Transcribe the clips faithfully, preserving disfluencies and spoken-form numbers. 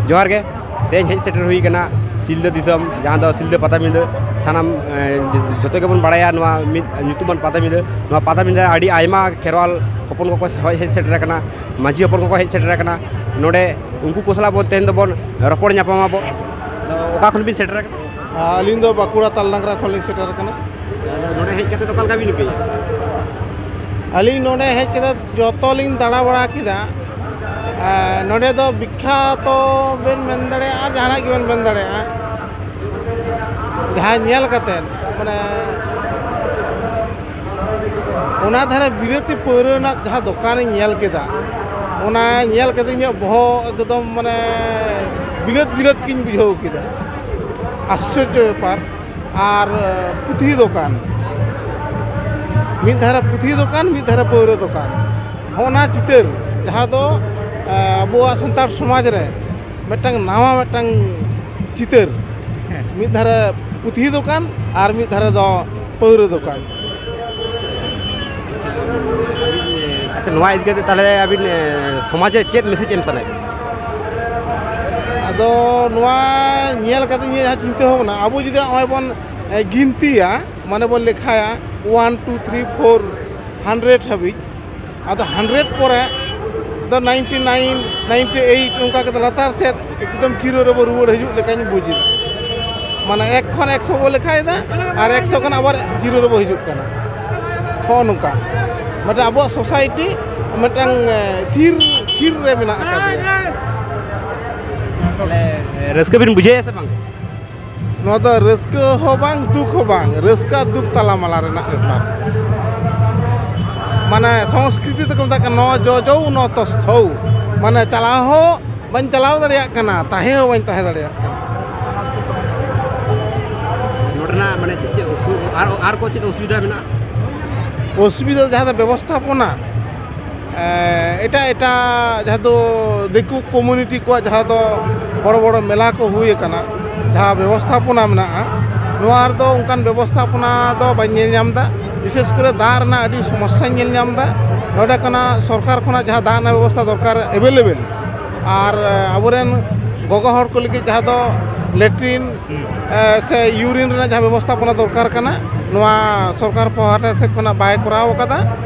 ᱡᱚᱦᱟᱨ ᱜᱮ᱾ ᱛᱮᱦᱮᱧ ᱦᱮᱡ ᱥᱮᱴᱮᱨ ᱦᱩᱭ ᱠᱟᱱᱟ ᱥᱤᱞᱫᱟᱹ ᱫᱤᱥᱚᱢ, ᱡᱟᱦᱟᱸ ᱫᱚ ᱥᱤᱞᱫᱟᱹ ᱯᱟᱛᱟᱵᱤᱸᱰᱟᱹ᱾ ᱥᱟᱱᱟᱢ, ᱮ, ᱡᱚ-, ᱡᱚᱛᱚ ᱜᱮᱵᱚᱱ ᱵᱟᱲᱟᱭᱟ ᱱᱚᱣᱟ ᱢᱤᱫ ᱧᱩᱛᱩᱢᱟᱱ ᱯᱟᱛᱟᱵᱤᱸᱰᱟᱹ᱾ ᱱᱚᱣᱟ ᱯᱟᱛᱟᱵᱤᱸᱰᱟᱹ ᱟᱹᱰᱤ ᱟᱭᱢᱟ ᱠᱷᱮᱨᱣᱟᱞ ᱦᱚᱯᱚᱱ ᱠᱚᱠᱚ ᱦᱮᱡ, ᱦᱮᱡ ᱥᱮᱴᱮᱨ ᱟᱠᱟᱱᱟ, ᱢᱟᱹᱡᱷᱤ ᱦᱚᱯᱚᱱ ᱠᱚᱠᱚ ᱦᱮᱡ ᱥᱮᱴᱮᱨ ᱟᱠᱟᱱᱟ᱾ ᱱᱚᱰᱮ ᱩᱱᱠᱩ ᱠᱚ ᱥᱟᱞᱟᱜ ᱵᱚᱱ ᱛᱮᱦᱮᱧ ᱫᱚᱵᱚᱱ ᱨᱚᱯᱚᱲ ᱧᱟᱯᱟᱢ ᱟᱵᱚ᱾ ᱟᱫᱚ ᱚᱠᱟ ᱠᱷᱚᱱ ᱵᱤᱱ ᱥᱮᱴᱮᱨ ᱟᱠᱟᱱᱟ? ᱟᱹᱞᱤᱧ ᱫᱚ ᱵᱟᱸᱠᱩᱲᱟ ᱛᱟᱞᱰᱟᱝᱨᱟ ᱠᱷᱚᱱ ᱞᱤᱧ ᱥᱮᱴᱮᱨ ᱟᱠᱟᱱᱟ᱾ ᱟᱫᱚ ᱱᱚᱰᱮ ᱦᱮᱡ ᱠᱟᱛᱮ ᱫᱚ ᱚᱠᱟ ᱞᱮᱠᱟ ᱵᱤᱱ ᱟᱹᱭᱠᱟᱹᱣᱮᱫᱼᱟ? ᱟᱹᱞᱤᱧ ᱱᱚᱰᱮ ᱦᱮᱡ ᱠᱟᱛᱮ ᱡᱚᱛᱚ ᱞᱤᱧ ᱫᱟᱬᱟ ᱵᱟᱲᱟ ᱠᱮᱫᱟ᱾ ᱟᱨ ᱱᱚᱰᱮ ᱫᱚ ᱵᱤᱠᱠᱷᱟᱛᱚ ᱵᱮᱱ ᱢᱮᱱ ᱫᱟᱲᱮᱭᱟᱜᱼᱟ, ᱟᱨ ᱡᱟᱦᱟᱱᱟᱜ ᱜᱮᱵᱮᱱ ᱢᱮᱱ ᱫᱟᱲᱮᱭᱟᱜᱼᱟ᱾ ᱡᱟᱦᱟᱸ ᱧᱮᱞ ᱠᱟᱛᱮ, ᱢᱟᱱᱮ, ᱚᱱᱟ ᱫᱷᱟᱨᱮ ᱵᱤᱞᱟᱹᱛᱤ ᱯᱟᱹᱣᱨᱟᱹ ᱨᱮᱱᱟᱜ ᱡᱟᱦᱟᱸ ᱫᱚᱠᱟᱱᱤᱧ ᱧᱮᱞ ᱠᱮᱫᱟ, ᱚᱱᱟ ᱧᱮᱞ ᱠᱟᱛᱮ ᱤᱧᱟᱹᱜ ᱵᱚᱦᱚᱜ ᱮᱠᱫᱚᱢ, ᱢᱟᱱᱮ, ᱵᱤᱞᱟᱹᱛ ᱵᱤᱞᱟᱹᱛ ᱜᱤᱧ ᱵᱩᱡᱷᱟᱹᱣ ᱠᱮᱫᱟ᱾ ᱟᱥᱪᱚᱨᱡᱚ ᱵᱮᱯᱟᱨ᱾ ᱟᱨ, ᱮ, ᱯᱩᱛᱷᱤ ᱫᱚᱠᱟᱱ, ᱢᱤᱫ ᱫᱷᱟᱨᱮ ᱯᱩᱛᱷᱤ ᱫᱚᱠᱟᱱ, ᱢᱤᱫ ᱫᱷᱟᱨᱮ ᱯᱟᱹᱣᱨᱟᱹ ᱫᱚᱠᱟᱱ, ᱦᱚᱸᱜᱼᱚ ᱱᱟ ᱪᱤᱛᱟᱹᱨ, ᱡᱟᱦᱟᱸ ᱫᱚ, ᱮ, ᱟᱵᱚᱣᱟᱜ ᱥᱟᱱᱛᱟᱲ ᱥᱚᱢᱟᱡᱽ ᱨᱮ ᱢᱤᱫᱴᱟᱝ ᱱᱟᱣᱟ ᱢᱤᱫᱴᱟᱝ ᱪᱤᱛᱟᱹᱨ᱾ ᱢᱤᱫ ᱫᱷᱟᱨᱮ ᱯᱩᱛᱷᱤ ᱫᱚᱠᱟᱱ ᱟᱨ ᱢᱤᱫ ᱫᱷᱟᱨᱮ ᱫᱚ ᱯᱟᱹᱣᱨᱟᱹ ᱫᱚᱠᱟᱱ᱾ ᱟᱪᱪᱷᱟ, ᱱᱚᱣᱟ ᱤᱫᱤ ᱠᱟᱛᱮ ᱛᱟᱦᱚᱞᱮ ᱟᱹᱵᱤᱱ, ᱮ, ᱥᱚᱢᱟᱡᱽ ᱨᱮ ᱪᱮᱫ ᱢᱮᱥᱮᱡᱽ ᱮᱢ ᱥᱟᱱᱟᱭᱮᱫ ᱵᱤᱱᱟ? ᱟᱫᱚ ᱱᱚᱣᱟ ᱧᱮᱞ ᱠᱟᱛᱮ ᱤᱧᱟᱹᱜ ᱡᱟᱦᱟᱸ ᱪᱤᱱᱛᱟᱹ ᱵᱷᱟᱵᱽᱱᱟ, ᱟᱵᱚ ᱡᱩᱫᱤ ᱱᱚᱜᱼᱚᱭ ᱵᱚᱱ, ᱮ, ᱜᱤᱱᱛᱤᱭᱟ, ᱢᱟᱱᱮ ᱵᱚᱱ ᱞᱮᱠᱷᱟᱭᱟ one, two, three, four, hundred ᱦᱟᱹᱵᱤᱡ, ᱟᱫᱚ hundred ᱯᱚᱨᱮ ᱫᱚ ninety nine, ninety eight, ᱚᱱᱠᱟ ᱠᱟᱛᱮ ᱞᱟᱛᱟᱨ ᱥᱮᱫ ᱮᱠᱫᱚᱢ ᱡᱤᱨᱳ ᱨᱮᱵᱚ ᱨᱩᱣᱟᱹᱲ ᱦᱤᱡᱩᱜ ᱞᱮᱠᱟᱧ ᱵᱩᱡᱽ ᱮᱫᱟ᱾ ᱢᱟᱱᱮ ᱮᱠ ᱠᱷᱚᱱ ᱮᱠᱥᱚ ᱵᱚ ᱞᱮᱠᱷᱟᱭᱮᱫᱟ ᱟᱨ ᱮᱠᱥᱚ ᱠᱷᱚᱱ ᱟᱵᱟᱨ ᱡᱤᱨᱳ ᱨᱮᱵᱚ ᱦᱤᱡᱩᱜ ᱠᱟᱱᱟ᱾ ᱦᱚᱸᱜᱼᱚ ᱱᱚᱝᱠᱟ ᱢᱤᱫᱴᱮᱱ ᱟᱵᱚᱣᱟᱜ society ᱢᱤᱫᱴᱟᱝ, ᱮ, ᱛᱷᱤᱨ, ᱛᱷᱤᱨ ᱨᱮ ᱢᱮᱱᱟᱜ ᱟᱠᱟᱫᱮᱭᱟ᱾ ᱛᱟᱦᱚᱞᱮ, ᱮ, ᱨᱟᱹᱥᱠᱟᱹ ᱵᱤᱱ ᱵᱩᱡᱷᱟᱹᱣᱮᱫᱼᱟ ᱥᱮ ᱵᱟᱝ? ᱱᱚᱣᱟ ᱫᱚ ᱨᱟᱹᱥᱠᱟᱹ ᱦᱚᱸ ᱵᱟᱝ, ᱫᱩᱠ ᱦᱚᱸ ᱵᱟᱝ, ᱨᱟᱹᱥᱠᱟᱹ ᱟᱨ ᱫᱩᱠ ᱛᱟᱞᱟ ᱢᱟᱞᱟ ᱨᱮᱱᱟᱜ ᱵᱮᱯᱟᱨ᱾ ᱢᱟᱱᱮ ᱥᱚᱝᱥᱠᱨᱤᱛᱤ ᱛᱮᱠᱚ ᱢᱮᱛᱟᱜ ᱠᱟᱱᱟ ᱱᱚ ᱡᱚ ᱡᱚ ᱩᱱᱚᱛᱚᱥᱛᱷᱚ, ᱢᱟᱱᱮ ᱪᱟᱞᱟᱣ ᱦᱚᱸ ᱵᱟᱹᱧ ᱪᱟᱞᱟᱣ ᱫᱟᱲᱮᱭᱟᱜ ᱠᱟᱱᱟ, ᱛᱟᱦᱮᱸ ᱦᱚᱸ ᱵᱟᱹᱧ ᱛᱟᱦᱮᱸ ᱫᱟᱲᱮᱭᱟᱜ ᱠᱟᱱᱟ᱾ ᱱᱚᱰᱮᱱᱟᱜ ᱢᱟᱱᱮ ᱪᱮᱫ ᱪᱮᱫ ᱚᱥᱩ-, ᱟᱨ, ᱟᱨ ᱠᱚ ᱪᱮᱫ ᱚᱥᱩᱵᱤᱫᱷᱟ ᱢᱮᱱᱟᱜᱼᱟ? ᱚᱥᱩᱵᱤᱫᱷᱟ ᱡᱟᱦᱟᱸ ᱫᱚ ᱵᱮᱵᱚᱥᱛᱷᱟᱯᱚᱱᱟ, ᱮᱸ, ᱮᱴᱟᱜ ᱮᱴᱟᱜ ᱡᱟᱦᱟᱸ ᱫᱚ ᱫᱤᱠᱩ community ᱠᱚᱣᱟᱜ ᱡᱟᱦᱟᱸ ᱫᱚ ᱵᱚᱲᱚ ᱵᱚᱲᱚ ᱢᱮᱞᱟ ᱠᱚ ᱦᱩᱭ ᱟᱠᱟᱱᱟ, ᱡᱟᱦᱟᱸ ᱵᱮᱵᱚᱥᱛᱷᱟᱯᱚᱱᱟ ᱢᱮᱱᱟᱜᱼᱟ, ᱱᱚᱣᱟ ᱨᱮᱫᱚ ᱚᱱᱠᱟᱱ ᱵᱮᱵᱚᱥᱛᱷᱟᱯᱚᱱᱟ ᱫᱚ ᱵᱟᱹᱧ ᱧᱮᱞ ᱧᱟᱢ ᱮᱫᱟ᱾ ᱵᱤᱥᱮᱥ ᱠᱚᱨᱮ ᱫᱟᱜ ᱨᱮᱱᱟᱜ ᱟᱹᱰᱤ ᱥᱚᱢᱚᱥᱥᱟᱧ ᱧᱮᱞ ᱧᱟᱢ ᱮᱫᱟ᱾ ᱱᱚᱰᱮ ᱠᱷᱚᱱᱟᱜ ᱥᱚᱨᱠᱟᱨ ᱠᱷᱚᱱᱟᱜ ᱡᱟᱦᱟᱸ ᱫᱟᱜ ᱨᱮᱱᱟᱜ ᱵᱮᱵᱚᱥᱛᱷᱟ ᱫᱚᱨᱠᱟᱨ available, ᱟᱨ, ᱮᱸ, ᱟᱵᱚᱨᱮᱱ ᱜᱚᱜᱚ ᱦᱚᱲ ᱠᱚ ᱞᱟᱹᱜᱤᱫ ᱡᱟᱦᱟᱸ ᱫᱚ ᱞᱮᱴᱨᱤᱱ ᱮ, ᱥᱮ ᱤᱭᱩᱨᱤᱱ ᱨᱮᱱᱟᱜ ᱡᱟᱦᱟᱸ ᱵᱮᱵᱚᱥᱛᱷᱟᱯᱚᱱᱟ ᱫᱚᱨᱠᱟᱨ ᱠᱟᱱᱟ, ᱱᱚᱣᱟ ᱥᱚᱨᱠᱟᱨ ᱯᱟᱦᱴᱟ ᱥᱮᱫ ᱠᱷᱚᱱᱟᱜ ᱵᱟᱭ ᱠᱚᱨᱟᱣ ᱟᱠᱟᱫᱟ᱾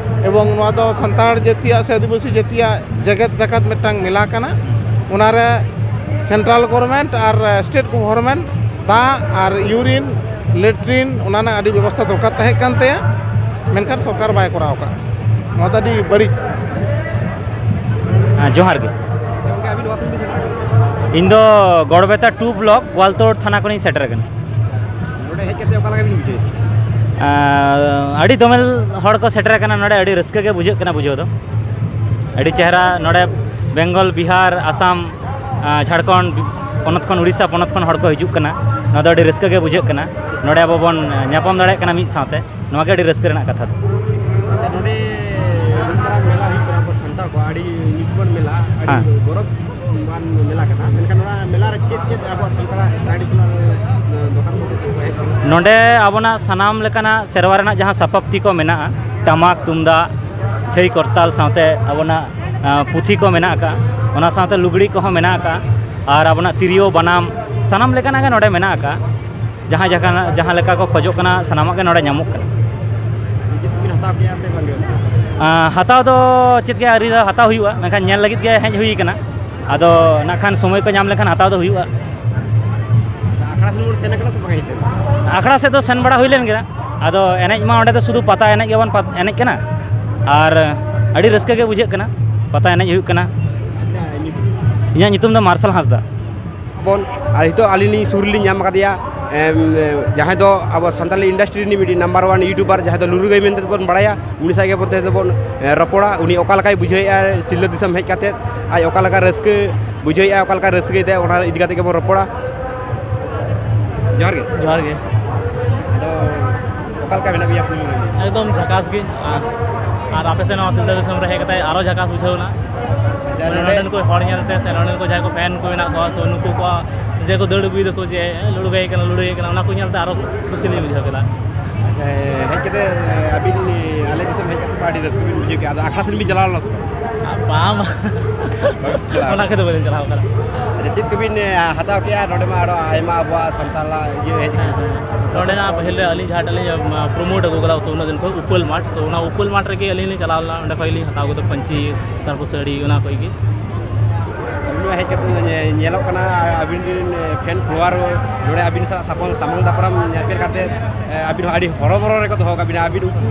ᱮᱵᱚᱝ ᱱᱚᱣᱟ ᱫᱚ ᱥᱟᱱᱛᱟᱲ ᱡᱟᱹᱛᱤᱭᱟᱜ ᱥᱮ ᱟᱹᱫᱤᱵᱟᱹᱥᱤ ᱡᱟᱹᱛᱤᱭᱟᱜ ᱡᱮᱜᱮᱛ ᱡᱟᱠᱟᱛ ᱢᱤᱫᱴᱟᱝ ᱢᱮᱞᱟ ᱠᱟᱱᱟ᱾ ᱚᱱᱟᱨᱮ ᱥᱮᱱᱴᱨᱟᱞ ᱜᱚᱵᱷᱚᱨᱱᱢᱮᱱᱴ ᱟᱨ ᱥᱴᱮᱴ ᱜᱚᱵᱷᱚᱨᱱᱢᱮᱱᱴ ᱫᱟᱜ ᱟᱨ ᱤᱭᱩᱨᱤᱱ, ᱞᱮᱴᱨᱤᱱ, ᱚᱱᱟ ᱨᱮᱱᱟᱜ ᱟᱹᱰᱤ ᱵᱮᱵᱚᱥᱛᱷᱟ ᱫᱚᱨᱠᱟᱨ ᱛᱟᱦᱮᱸ ᱠᱟᱱ ᱛᱟᱭᱟ, ᱢᱮᱱᱠᱷᱟᱱ ᱥᱚᱨᱠᱟᱨ ᱵᱟᱭ ᱠᱚᱨᱟᱣ ᱟᱠᱟᱫᱟ᱾ ᱱᱚᱣᱟ ᱫᱚ ᱟᱹᱰᱤ ᱵᱟᱹᱲᱤᱡ᱾ ᱦᱮᱸ, ᱡᱚᱦᱟᱨ ᱜᱮ᱾ ᱜᱚᱝᱠᱮ, ᱟᱹᱵᱤᱱ ᱚᱠᱟ ᱠᱷᱚᱱ ᱵᱤᱱ ᱥᱮᱴᱮᱨ ᱟᱠᱟᱱᱟ? ᱤᱧ ᱫᱚ ᱜᱚᱲᱵᱮᱛᱟ ᱴᱩ ᱵᱞᱚᱠ ᱜᱳᱣᱟᱞᱛᱳᱲ ᱛᱷᱟᱱᱟ ᱠᱷᱚᱱᱤᱧ ᱥᱮᱴᱮᱨ ᱟᱠᱟᱱᱟ᱾ ᱱᱚᱰᱮ ᱦᱮᱡ ᱠᱟᱛᱮ ᱚᱠᱟ ᱞᱮᱠᱟ ᱵᱤᱱ ᱵᱩᱡᱷᱟᱹᱣ ᱮᱫᱟ? ᱟᱨ ᱟᱹᱰᱤ ᱫᱚᱢᱮᱞ ᱦᱚᱲ ᱠᱚ ᱥᱮᱴᱮᱨ ᱟᱠᱟᱱᱟ ᱱᱚᱰᱮ, ᱟᱹᱰᱤ ᱨᱟᱹᱥᱠᱟᱹ ᱜᱮ ᱵᱩᱡᱷᱟᱹᱜ ᱠᱟᱱᱟ ᱵᱩᱡᱷᱟᱹᱣ ᱫᱚ᱾ ᱟᱹᱰᱤ ᱪᱮᱦᱨᱟ ᱱᱚᱰᱮ ᱵᱮᱝᱜᱚᱞ, ᱵᱤᱦᱟᱨ, ᱟᱥᱟᱢ, ᱟᱨ ᱡᱷᱟᱲᱠᱷᱚᱸᱰ ᱯᱚᱱᱚᱛ ᱠᱷᱚᱱ, ᱩᱲᱤᱥᱥᱟ ᱯᱚᱱᱚᱛ ᱠᱷᱚᱱ ᱦᱚᱲ ᱠᱚ ᱦᱤᱡᱩᱜ ᱠᱟᱱᱟ᱾ ᱱᱚᱣᱟ ᱫᱚ ᱟᱹᱰᱤ ᱨᱟᱹᱥᱠᱟᱹ ᱜᱮ ᱵᱩᱡᱷᱟᱹᱜ ᱠᱟᱱᱟ᱾ ᱱᱚᱰᱮ ᱟᱵᱚ ᱵᱚᱱ ᱧᱟᱯᱟᱢ ᱫᱟᱲᱮᱭᱟᱜ ᱠᱟᱱᱟ ᱢᱤᱫ ᱥᱟᱶᱛᱮ, ᱱᱚᱣᱟ ᱜᱮ ᱟᱹᱰᱤ ᱨᱟᱹᱥᱠᱟᱹ ᱨᱮᱱᱟᱜ ᱠᱟᱛᱷᱟ ᱫᱚ᱾ ᱟᱪᱪᱷᱟ, ᱱᱚᱰᱮ ᱱᱩᱱ ᱢᱟᱨᱟᱝ ᱢᱮᱞᱟ ᱦᱩᱭᱩᱜ ᱠᱟᱱᱟ ᱟᱵᱚ ᱥᱟᱱᱛᱟᱲ ᱠᱚᱣᱟᱜ, ᱟᱹᱰᱤ ᱧᱩᱛᱩᱢᱟᱱ ᱢᱮᱞᱟ, ᱟᱹᱰᱤ ᱦᱮᱸ᱾ ᱜᱚᱨᱚᱵᱽ ᱢᱟᱱ ᱢᱮᱞᱟ ᱠᱟᱱᱟ, ᱢᱮᱱᱠᱷᱟᱱ ᱱᱚᱣᱟ ᱢᱮᱞᱟ ᱨᱮ ᱪᱮᱫ ᱪᱮᱫ ᱟᱵᱚᱣᱟᱜ ᱥᱟᱱᱛᱟᱲᱟᱜ traditional, ᱮ, ᱫᱚᱠᱟᱱ ᱠᱚ ᱪᱮᱫ ᱪᱮᱫ ᱠᱚ ᱦᱮᱡ ᱟᱠᱟᱱᱟ? ᱱᱚᱰᱮ ᱟᱵᱚᱱᱟᱜ ᱥᱟᱱᱟᱢ ᱞᱮᱠᱟᱱᱟᱜ ᱥᱮᱨᱣᱟ ᱨᱮᱱᱟᱜ ᱡᱟᱦᱟᱸ ᱥᱟᱯᱟᱯᱛᱤ ᱠᱚ ᱢᱮᱱᱟᱜᱼᱟ, ᱴᱟᱢᱟᱠ, ᱛᱩᱢᱫᱟᱜ, ᱪᱷᱟᱹᱭ ᱠᱚᱨᱛᱟᱞ ᱥᱟᱶᱛᱮ ᱟᱵᱚᱱᱟᱜ, ᱟ, ᱯᱩᱛᱷᱤ ᱠᱚ ᱢᱮᱱᱟᱜ ᱟᱠᱟᱫᱼᱟ, ᱚᱱᱟ ᱥᱟᱶᱛᱮ ᱞᱩᱜᱽᱲᱤ ᱠᱚᱦᱚᱸ ᱢᱮᱱᱟᱜ ᱟᱠᱟᱫᱼᱟ, ᱟᱨ ᱟᱵᱚᱱᱟᱜ ᱛᱤᱨᱭᱳ, ᱵᱟᱱᱟᱢ, ᱥᱟᱱᱟᱢ ᱞᱮᱠᱟᱱᱟᱜ ᱜᱮ ᱱᱚᱰᱮ ᱢᱮᱱᱟᱜ ᱟᱠᱟᱫᱼᱟ᱾ ᱡᱟᱦᱟᱸ ᱡᱟᱦᱟᱸ, ᱡᱟᱦᱟᱸ ᱞᱮᱠᱟ ᱠᱚ ᱠᱷᱚᱡᱚᱜ ᱠᱟᱱᱟ, ᱥᱟᱱᱟᱢᱟᱜ ᱜᱮ ᱱᱚᱰᱮ ᱧᱟᱢᱚᱜ ᱠᱟᱱᱟ᱾ ᱱᱤᱡᱮ ᱛᱮᱵᱤᱱ ᱦᱟᱛᱟᱣ ᱠᱮᱜᱼᱟ ᱥᱮ ᱵᱟᱝ? ᱟ, ᱦᱟᱛᱟᱣ ᱫᱚ ᱪᱮᱫ ᱜᱮ ᱟᱹᱣᱨᱤ ᱫᱚ ᱦᱟᱛᱟᱣ ᱦᱩᱭᱩᱜᱼᱟ, ᱢᱮᱱᱠᱷᱟᱱ ᱧᱮᱞ ᱞᱟᱹᱜᱤᱫ ᱜᱮ ᱦᱮᱡ ᱦᱩᱭ ᱟᱠᱟᱱᱟ᱾ ᱟᱫᱚ ᱱᱟᱜ ᱠᱷᱟᱱ ᱥᱚᱢᱚᱭ ᱠᱚ ᱧᱟᱢ ᱞᱮᱠᱷᱟᱱ ᱦᱟᱛᱟᱣ ᱫᱚ ᱦᱩᱭᱩᱜᱼᱟ᱾ ᱟᱠᱷᱲᱟ ᱥᱮᱱ ᱵᱚᱱ ᱥᱮᱱ ᱟᱠᱟᱱᱟ ᱥᱮ ᱵᱟᱝ ᱦᱮᱡ ᱠᱟᱱᱟ? ᱟᱠᱷᱲᱟ ᱥᱮᱫ ᱫᱚ ᱥᱮᱱ ᱵᱟᱲᱟ ᱦᱩᱭ ᱞᱮᱱ ᱜᱮᱭᱟ᱾ ᱟᱫᱚ ᱮᱱᱮᱡ ᱢᱟ ᱚᱸᱰᱮ ᱫᱚ ᱥᱩᱫᱷᱩ ᱯᱟᱛᱟ ᱮᱱᱮᱡ ᱜᱮᱵᱚᱱ ᱯᱟᱛ-, ᱮᱱᱮᱡ ᱠᱟᱱᱟ, ᱟᱨ ᱟᱹᱰᱤ ᱨᱟᱹᱥᱠᱟᱹ ᱜᱮ ᱵᱩᱡᱷᱟᱹᱜ ᱠᱟᱱᱟ, ᱯᱟᱛᱟ ᱮᱱᱮᱡ ᱦᱩᱭᱩᱜ ᱠᱟᱱᱟ᱾ ᱟᱵᱤᱱᱟᱜ ᱧᱩᱛᱩᱢ? ᱤᱧᱟᱹᱜ ᱧᱩᱛᱩᱢ ᱫᱚ ᱢᱟᱨᱥᱟᱞ ᱦᱟᱸᱥᱫᱟ᱾ ᱵᱚᱱ, ᱟᱨ ᱱᱤᱛᱚᱜ ᱟᱹᱞᱤᱧ ᱞᱤᱧ ᱥᱩᱨ ᱨᱮᱞᱤᱧ ᱧᱟᱢ ᱟᱠᱟᱫᱮᱭᱟ, ᱮᱢ, ᱡᱟᱦᱟᱸᱭ ᱫᱚ ᱟᱵᱚ ᱥᱟᱱᱛᱟᱞᱤ industry ᱨᱤᱱᱤᱡ ᱢᱤᱫᱴᱤᱡ number one YouTuber, ᱡᱟᱦᱟᱸᱭ ᱫᱚ ᱞᱩᱨᱩ ᱜᱟᱹᱭ ᱢᱮᱱᱛᱮ ᱵᱚᱱ ᱵᱟᱲᱟᱭᱟ, ᱩᱱᱤ ᱥᱟᱶ ᱜᱮ ᱵᱚᱱ ᱛᱮᱦᱮᱧ ᱫᱚᱵᱚᱱ, ᱮ, ᱨᱚᱯᱚᱲᱟ᱾ ᱩᱱᱤ ᱚᱠᱟ ᱞᱮᱠᱟᱭ ᱵᱩᱡᱷᱟᱹᱣᱮᱫᱼᱟ ᱥᱤᱞᱫᱟᱹ ᱫᱤᱥᱚᱢ ᱦᱮᱡ ᱠᱟᱛᱮᱫ, ᱟᱡ ᱚᱠᱟ ᱞᱮᱠᱟ ᱨᱟᱹᱥᱠᱟᱹ ᱵᱩᱡᱷᱟᱹᱣᱮᱫᱼᱟ, ᱚᱠᱟ ᱞᱮᱠᱟ ᱨᱟᱹᱥᱠᱟᱹᱭᱮᱫᱟᱭ, ᱚᱱᱟ ᱤᱫᱤ ᱠᱟᱛᱮᱫ ᱜᱮᱵᱚᱱ ᱨᱚᱯᱚᱲᱟ᱾ ᱡᱚᱦᱟᱨ ᱜᱮ᱾ ᱡᱚᱦᱟᱨ ᱜᱮ᱾ ᱟᱫᱚ ᱚᱠᱟ ᱞᱮᱠᱟ ᱢᱮᱱᱟᱜ ᱢᱮᱭᱟ ᱯᱩᱭᱞᱩ ᱨᱮ? ᱮᱠᱫᱚᱢ ᱡᱷᱟᱠᱟᱥ ᱜᱮ᱾ ᱟᱨ, ᱟᱨ ᱟᱯᱮ ᱥᱮᱫ ᱱᱚᱣᱟ ᱥᱤᱞᱫᱟᱹ ᱫᱤᱥᱚᱢ ᱨᱮ ᱦᱮᱡ ᱠᱟᱛᱮ ᱟᱨᱚ ᱡᱷᱟᱠᱟᱥ ᱵᱩᱡᱷᱟᱹᱣ ᱮᱱᱟ᱾ ᱟᱪᱪᱷᱟ, ᱢᱟᱱᱮ ᱱᱚᱰᱮ ᱱᱚᱰᱮᱱ ᱠᱚ ᱦᱚᱲ ᱧᱮᱞᱛᱮ ᱥᱮ ᱱᱚᱰᱮᱱ ᱠᱚ ᱡᱟᱦᱟᱸᱭ ᱠᱚ fan ᱠᱚ ᱢᱮᱱᱟᱜ ᱠᱚᱣᱟ, ᱛᱚ ᱱᱩᱠᱩ ᱠᱚᱣᱟᱜ ᱡᱮ ᱠᱚ ᱫᱟᱹᱲ ᱟᱹᱜᱩᱭ ᱫᱟᱠᱚ ᱡᱮ ᱞᱩᱲᱩ ᱜᱟᱹᱭ ᱠᱟᱱᱟ, ᱞᱩᱲᱩ ᱜᱟᱹᱭ ᱠᱟᱱᱟ, ᱚᱱᱟ ᱠᱚ ᱧᱮᱞᱛᱮ ᱟᱨᱚ ᱠᱩᱥᱤ ᱞᱤᱧ ᱵᱩᱡᱷᱟᱹᱣ ᱠᱮᱫᱟ᱾ ᱦᱮᱡ ᱠᱟᱛᱮ ᱟᱹᱵᱤᱱ ᱟᱞᱮ ᱫᱤᱥᱚᱢ ᱦᱮᱡ ᱠᱟᱛᱮ ᱟᱹᱰᱤ ᱨᱟᱹᱥᱠᱟᱹ ᱵᱤᱱ ᱵᱩᱡᱷᱟᱹᱣ ᱠᱮᱫᱟ᱾ ᱟᱫᱚ ᱟᱠᱷᱲᱟ ᱥᱮᱫ ᱵᱤᱱ ᱪᱟᱞᱟᱣ ᱞᱮᱱᱟ ᱥᱮ ᱵᱟᱝ? ᱵᱟᱝ᱾ ᱚᱱᱟ ᱠᱚᱫᱚ ᱵᱟᱹᱞᱤᱧ ᱪᱟᱞᱟᱣ ᱠᱟᱱᱟ᱾ ᱟᱪᱪᱷᱟ, ᱪᱮᱫ ᱠᱚᱵᱤᱱ ᱦᱟᱛᱟᱣ ᱠᱮᱫᱟ? ᱱᱚᱰᱮ ᱢᱟ ᱟᱨᱚ ᱟᱭᱢᱟ ᱟᱵᱚᱣᱟᱜ ᱥᱟᱱᱛᱟᱲᱟᱜ ᱤᱭᱟᱹ ᱦᱮᱡ ᱠᱟᱱᱟ᱾ ᱱᱚᱰᱮᱱᱟᱜ ᱯᱟᱹᱦᱤᱞ ᱨᱮ ᱟᱹᱞᱤᱧ ᱡᱟᱦᱟᱸᱴᱟᱜ ᱞᱤᱧ ᱯᱨᱳᱢᱳᱴ ᱟᱹᱜᱩ ᱠᱟᱫᱟ ᱩᱛᱩ ᱩᱱᱟᱹᱜ ᱫᱤᱱ ᱠᱷᱚᱱ, ᱩᱯᱟᱹᱞ ᱢᱟᱴᱷ, ᱛᱚ ᱚᱱᱟ ᱩᱯᱟᱹᱞ ᱢᱟᱴᱷ ᱨᱮᱜᱮ ᱟᱹᱞᱤᱧ ᱞᱤᱧ ᱪᱟᱞᱟᱣ ᱞᱮᱱᱟ᱾ ᱚᱸᱰᱮ ᱠᱷᱚᱱ ᱞᱤᱧ ᱦᱟᱛᱟᱣ ᱠᱮᱫᱟ ᱯᱟᱹᱧᱪᱤ, ᱛᱟᱨᱯᱚᱨ ᱥᱟᱹᱲᱤ, ᱚᱱᱟ ᱠᱚ ᱜᱮ᱾ ᱟᱹᱵᱤᱱ ᱱᱚᱣᱟ ᱦᱮᱡ ᱠᱟᱛᱮ ᱧᱮ-, ᱧᱮᱞᱚᱜ ᱠᱟᱱᱟ, ᱟᱹᱵᱤᱱ ᱨᱮᱱ ᱯᱷᱮᱱ ᱯᱷᱚᱞᱳᱣᱟᱨ ᱱᱚᱰᱮ ᱟᱹᱵᱤᱱ ᱥᱟᱶ ᱥᱟᱢᱟᱝ ᱫᱟᱯᱨᱟᱢ ᱧᱮᱯᱮᱞ ᱠᱟᱛᱮ, ᱟᱹᱵᱤᱱ ᱦᱚᱸ ᱟᱹᱰᱤ ᱦᱚᱨᱚᱵᱚᱨᱚ ᱨᱮᱠᱚ ᱫᱚᱦᱚ ᱠᱟᱜ ᱵᱤᱱᱟ᱾ ᱟᱹᱵᱤᱱ ᱩᱱᱠᱩ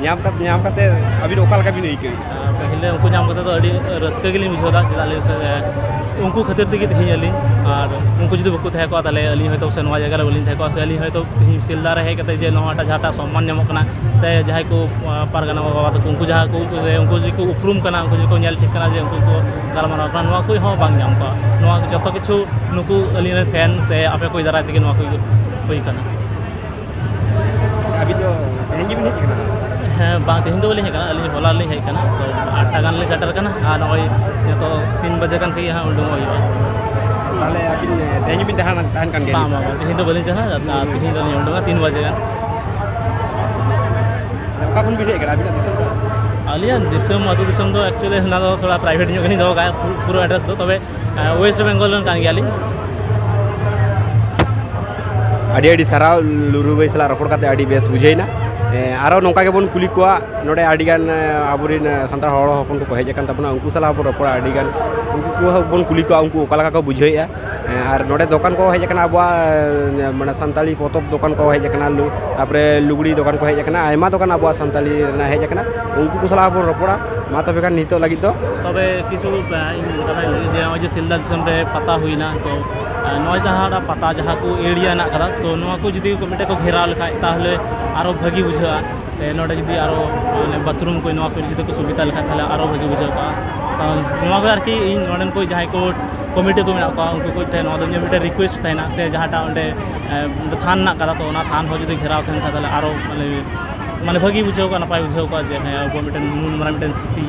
ᱧᱟᱢ ᱠᱟᱛᱮ, ᱧᱟᱢ ᱠᱟᱛᱮ ᱟᱹᱵᱤᱱ ᱚᱠᱟ ᱞᱮᱠᱟ ᱵᱤᱱ ᱟᱹᱭᱠᱟᱹᱣᱮᱫᱟ? ᱯᱟᱹᱦᱤᱞ ᱨᱮ ᱩᱱᱠᱩ ᱧᱟᱢ ᱠᱟᱛᱮ ᱫᱚ ᱟᱹᱰᱤ ᱨᱟᱹᱥᱠᱟᱹ ᱜᱮᱞᱤᱧ ᱵᱩᱡᱷᱟᱹᱣ ᱮᱫᱟ, ᱪᱮᱫᱟᱜ ᱞᱟᱹᱭ ᱥᱮ ᱩᱱᱠᱩ ᱠᱷᱟᱹᱛᱤᱨ ᱛᱮᱜᱮ ᱛᱮᱦᱮᱧ ᱟᱹᱞᱤᱧ, ᱟᱨ ᱩᱱᱠᱩ ᱡᱩᱫᱤ ᱵᱟᱠᱚ ᱛᱟᱦᱮᱸ ᱠᱚᱜᱼᱟ, ᱛᱟᱦᱚᱞᱮ ᱟᱹᱞᱤᱧ ᱦᱚᱭᱛᱳ ᱥᱮ ᱱᱚᱣᱟ ᱡᱟᱭᱜᱟ ᱨᱮ ᱵᱟᱹᱞᱤᱧ ᱛᱟᱦᱮᱸ ᱠᱚᱜᱼᱟ, ᱥᱮ ᱟᱹᱞᱤᱧ ᱦᱚᱭᱛᱳ ᱛᱮᱦᱮᱧ ᱥᱤᱞᱫᱟ ᱨᱮ ᱦᱮᱡ ᱠᱟᱛᱮ ᱡᱮ ᱱᱚᱣᱟᱴᱟᱜ ᱡᱟᱦᱟᱸᱴᱟᱜ ᱥᱚᱢᱢᱟᱱ ᱧᱟᱢᱚᱜ ᱠᱟᱱᱟ, ᱥᱮ ᱡᱟᱦᱟᱸᱭ ᱠᱚ, ᱟᱸ, ᱯᱟᱨᱜᱟᱱᱟ ᱵᱟᱵᱟ ᱛᱟᱠᱚ, ᱩᱱᱠᱩ ᱡᱟᱦᱟᱸ ᱠᱚ, ᱩᱱᱠᱩ ᱡᱮ ᱠᱚ ᱩᱯᱨᱩᱢ ᱠᱟᱱᱟ, ᱩᱱᱠᱩ ᱡᱮ ᱠᱚ ᱧᱮᱞ ᱴᱷᱤᱠ ᱠᱟᱱᱟ ᱡᱮ ᱩᱱᱠᱩ ᱠᱚ ᱜᱟᱞᱢᱟᱨᱟᱣ ᱠᱟᱱᱟ, ᱱᱚᱣᱟ ᱠᱚ ᱦᱚᱸ ᱵᱟᱝ ᱧᱟᱢ ᱠᱚᱜᱼᱟ᱾ ᱱᱚᱣᱟ ᱡᱚᱛᱚ ᱠᱤᱪᱷᱩ ᱱᱩᱠᱩ ᱟᱹᱞᱤᱧ ᱨᱮᱱ ᱯᱷᱮᱱ ᱥᱮ ᱟᱯᱮ ᱠᱚ ᱫᱟᱨᱟᱭ ᱛᱮᱜᱮ ᱱᱚᱣᱟ ᱠᱚ ᱦᱩᱭ ᱠᱟᱱᱟ᱾ ᱟᱹᱵᱤᱱ ᱫᱚ ᱛᱮᱦᱮᱧ ᱜᱮᱵᱤᱱ ᱦᱮᱡ ᱟᱠᱟᱱᱟ? ᱦᱮᱸ, ᱵᱟᱝ, ᱛᱮᱦᱮᱧ ᱫᱚ ᱵᱟᱹᱞᱤᱧ ᱦᱮᱡ ᱟᱠᱟᱱᱟ, ᱟᱹᱞᱤᱧ ᱦᱚᱞᱟ ᱞᱤᱧ ᱦᱮᱡ ᱟᱠᱟᱱᱟ᱾ ᱛᱚ, ᱟᱴ ᱴᱟ ᱜᱟᱱ ᱞᱤᱧ ᱥᱮᱴᱮᱨ ᱟᱠᱟᱱᱟ, ᱟᱨ ᱱᱚᱜᱼᱚᱭ ᱱᱤᱛᱚᱜ ᱛᱤᱱ ᱵᱟᱡᱮ ᱜᱟᱱ ᱠᱷᱚᱱ ᱜᱮ ᱦᱟᱸᱜ ᱩᱰᱩᱝᱚᱜ ᱦᱩᱭᱩᱜᱼᱟ᱾ ᱛᱟᱦᱚᱞᱮ ᱟᱹᱵᱤᱱ ᱛᱮᱦᱮᱧ ᱵᱤᱱ ᱛᱟᱦᱮᱱ, ᱛᱟᱦᱮᱱ ᱠᱟᱱ ᱜᱮᱭᱟ? ᱵᱟᱝ, ᱵᱟᱝ, ᱵᱟᱝ, ᱛᱮᱦᱮᱧ ᱫᱚ ᱵᱟᱹᱞᱤᱧ ᱪᱟᱞᱟᱜᱼᱟ, ᱟᱨ ᱛᱮᱦᱮᱧ ᱫᱚᱞᱤᱧ ᱩᱰᱩᱝᱟ ᱛᱤᱱ ᱵᱟᱡᱮ ᱜᱟᱱ᱾ ᱚᱠᱟ ᱠᱷᱚᱱ ᱵᱤᱱ ᱦᱮᱡ ᱟᱠᱟᱱᱟ, ᱟᱹᱵᱤᱱᱟᱜ ᱫᱤᱥᱚᱢ ᱫᱚ? ᱟᱹᱞᱤᱧᱟᱜ ᱫᱤᱥᱚᱢ, ᱟᱹᱛᱩ ᱫᱤᱥᱚᱢ ᱫᱚ actually ᱚᱱᱟ ᱫᱚ ᱛᱷᱚᱲᱟ private ᱧᱚᱜ ᱜᱮᱞᱤᱧ ᱫᱚᱦᱚ ᱠᱟᱜᱼᱟ, ᱯᱩ-, ᱯᱩᱨᱟᱹ address ᱫᱚ᱾ ᱛᱚᱵᱮ, ᱮᱸ, West Bengal ᱨᱮᱱ ᱠᱟᱱ ᱜᱮᱭᱟᱞᱤᱧ᱾ ᱟᱹᱰᱤ ᱟᱹᱰᱤ ᱥᱟᱨᱦᱟᱣ, ᱞᱩᱨᱩ ᱵᱷᱟᱹᱭ ᱥᱟᱞᱟᱜ ᱨᱚᱯᱚᱲ ᱠᱟᱛᱮ ᱟᱹᱰᱤ ᱵᱮᱥ ᱵᱩᱡᱷᱟᱹᱣᱮᱱᱟ᱾ ᱮᱸ, ᱟᱨᱚ ᱱᱚᱝᱠᱟ ᱜᱮᱵᱚᱱ ᱠᱩᱞᱤ ᱠᱚᱣᱟ, ᱱᱚᱰᱮ ᱟᱹᱰᱤᱜᱟᱱ, ᱮᱸ, ᱟᱵᱚᱨᱮᱱ, ᱮᱸ, ᱥᱟᱱᱛᱟᱲ ᱦᱚᱲ ᱦᱚᱯᱚᱱ ᱠᱚᱠᱚ ᱦᱮᱡ ᱟᱠᱟᱱ ᱛᱟᱵᱚᱱᱟ, ᱩᱱᱠᱩ ᱥᱟᱞᱟᱜ ᱦᱚᱸᱵᱚᱱ ᱨᱚᱯᱚᱲᱟ ᱟᱹᱰᱤᱜᱟᱱ, ᱩᱱᱠᱩ ᱠᱚᱦᱚᱸ ᱵᱚᱱ ᱠᱩᱞᱤ ᱠᱚᱣᱟ ᱩᱱᱠᱩ ᱚᱠᱟ ᱞᱮᱠᱟ ᱠᱚ ᱵᱩᱡᱷᱟᱹᱣᱮᱫᱼᱟ᱾ ᱮᱸ, ᱟᱨ ᱱᱚᱰᱮ ᱫᱚᱠᱟᱱ ᱠᱚ ᱦᱮᱡ ᱟᱠᱟᱱᱟ ᱟᱵᱚᱣᱟᱜ, ᱮᱸ, ᱢᱟᱱᱮ ᱥᱟᱱᱛᱟᱲᱤ ᱯᱚᱛᱚᱵ ᱫᱚᱠᱟᱱ ᱠᱚ ᱦᱮᱡ ᱟᱠᱟᱱᱟ, ᱞᱩ-, ᱛᱟᱨᱯᱚᱨᱮ ᱞᱩᱜᱽᱲᱤ ᱫᱚᱠᱟᱱ ᱠᱚ ᱦᱮᱡ ᱟᱠᱟᱱᱟ, ᱟᱭᱢᱟ ᱫᱚᱠᱟᱱ ᱟᱵᱚᱣᱟᱜ ᱥᱟᱱᱛᱟᱲᱤ ᱨᱮᱱᱟᱜ ᱦᱮᱡ ᱟᱠᱟᱱᱟ, ᱩᱱᱠᱩ ᱠᱚ ᱥᱟᱞᱟᱜ ᱦᱚᱸᱵᱚᱱ ᱨᱚᱯᱚᱲᱟ᱾ ᱢᱟ ᱛᱚᱵᱮ ᱠᱷᱟᱱ ᱱᱤᱛᱚᱜ ᱞᱟᱹᱜᱤᱫ ᱫᱚ᱾ ᱛᱚᱵᱮ ᱠᱤᱪᱷᱩ, ᱮᱸ, ᱤᱧ ᱠᱟᱛᱷᱟᱧ ᱞᱟᱹᱭ ᱡᱮ ᱱᱚᱜᱼᱚᱭ ᱡᱮ ᱥᱤᱞᱫᱟ ᱫᱤᱥᱚᱢ ᱨᱮ ᱯᱟᱛᱟ ᱦᱩᱭᱱᱟ, ᱛᱚ, ᱮᱸ, ᱱᱚᱜᱼᱚᱭ ᱡᱟᱦᱟᱸ ᱯᱟᱛᱟ ᱡᱟᱦᱟᱸ ᱠᱚ area ᱦᱮᱱᱟᱜ ᱠᱟᱫᱟ, ᱛᱚ ᱱᱚᱣᱟ ᱠᱚ ᱡᱩᱫᱤ ᱠᱚ ᱢᱤᱫᱴᱮᱡ ᱠᱚ ᱜᱷᱮᱨᱟᱣ ᱞᱮᱠᱷᱟᱡ ᱛᱟᱦᱚᱞᱮ ᱟᱨᱚ ᱵᱷᱟᱹᱜᱤ ᱵᱩᱡᱷᱟᱹᱜᱼᱟ᱾ ᱥᱮ ᱱᱚᱰᱮ ᱡᱩᱫᱤ ᱟᱨᱚ, ᱢᱟᱱᱮ, bathroom ᱠᱚ ᱱᱚᱣᱟ ᱠᱚ ᱡᱩᱫᱤ ᱠᱚ ᱥᱩᱵᱤᱫᱷᱟ ᱞᱮᱠᱷᱟᱡ ᱛᱟᱦᱚᱞᱮ ᱟᱨᱚ ᱵᱷᱟᱹᱜᱤ ᱵᱩᱡᱷᱟᱹᱣ ᱠᱚᱜᱼᱟ᱾ ᱛᱚ ᱱᱚᱣᱟ ᱠᱚ ᱟᱨᱠᱤ ᱤᱧ ᱱᱚᱰᱮᱱ ᱠᱚ ᱡᱟᱦᱟᱸᱭ ᱠᱚ committee ᱠᱚ ᱢᱮᱱᱟᱜ ᱠᱚᱣᱟ ᱩᱱᱠᱩ ᱠᱚ ᱴᱷᱮᱱ ᱱᱚᱣᱟ ᱫᱚ ᱤᱧᱟᱹᱜ ᱢᱤᱫᱴᱮᱱ request ᱛᱟᱦᱮᱱᱟ, ᱥᱮ ᱡᱟᱦᱟᱸᱴᱟᱜ ᱚᱸᱰᱮ, ᱮᱸ, ᱛᱷᱟᱱ ᱦᱮᱱᱟᱜ ᱠᱟᱫᱟ, ᱛᱚ ᱚᱱᱟ ᱛᱷᱟᱱ ᱦᱚᱸ ᱡᱩᱫᱤ ᱜᱷᱮᱨᱟᱣ ᱛᱟᱦᱮᱱ ᱠᱷᱟᱡ ᱛᱟᱦᱚᱞᱮ ᱟᱨᱚ, ᱢᱟᱱᱮ, ᱢᱟᱱᱮ, ᱵᱷᱟᱹᱜᱤ ᱵᱩᱡᱷᱟᱹᱣ ᱠᱚᱜᱼᱟ, ᱱᱟᱯᱟᱭ ᱵᱩᱡᱷᱟᱹᱣ ᱠᱚᱜᱼᱟ ᱡᱮ, ᱦᱮᱸ, ᱟᱵᱚᱣᱟᱜ ᱢᱤᱫᱴᱮᱱ ᱱᱩᱱ ᱢᱟᱨᱟᱝ ᱢᱤᱫᱴᱮᱱ ᱥᱨᱤᱛᱤ᱾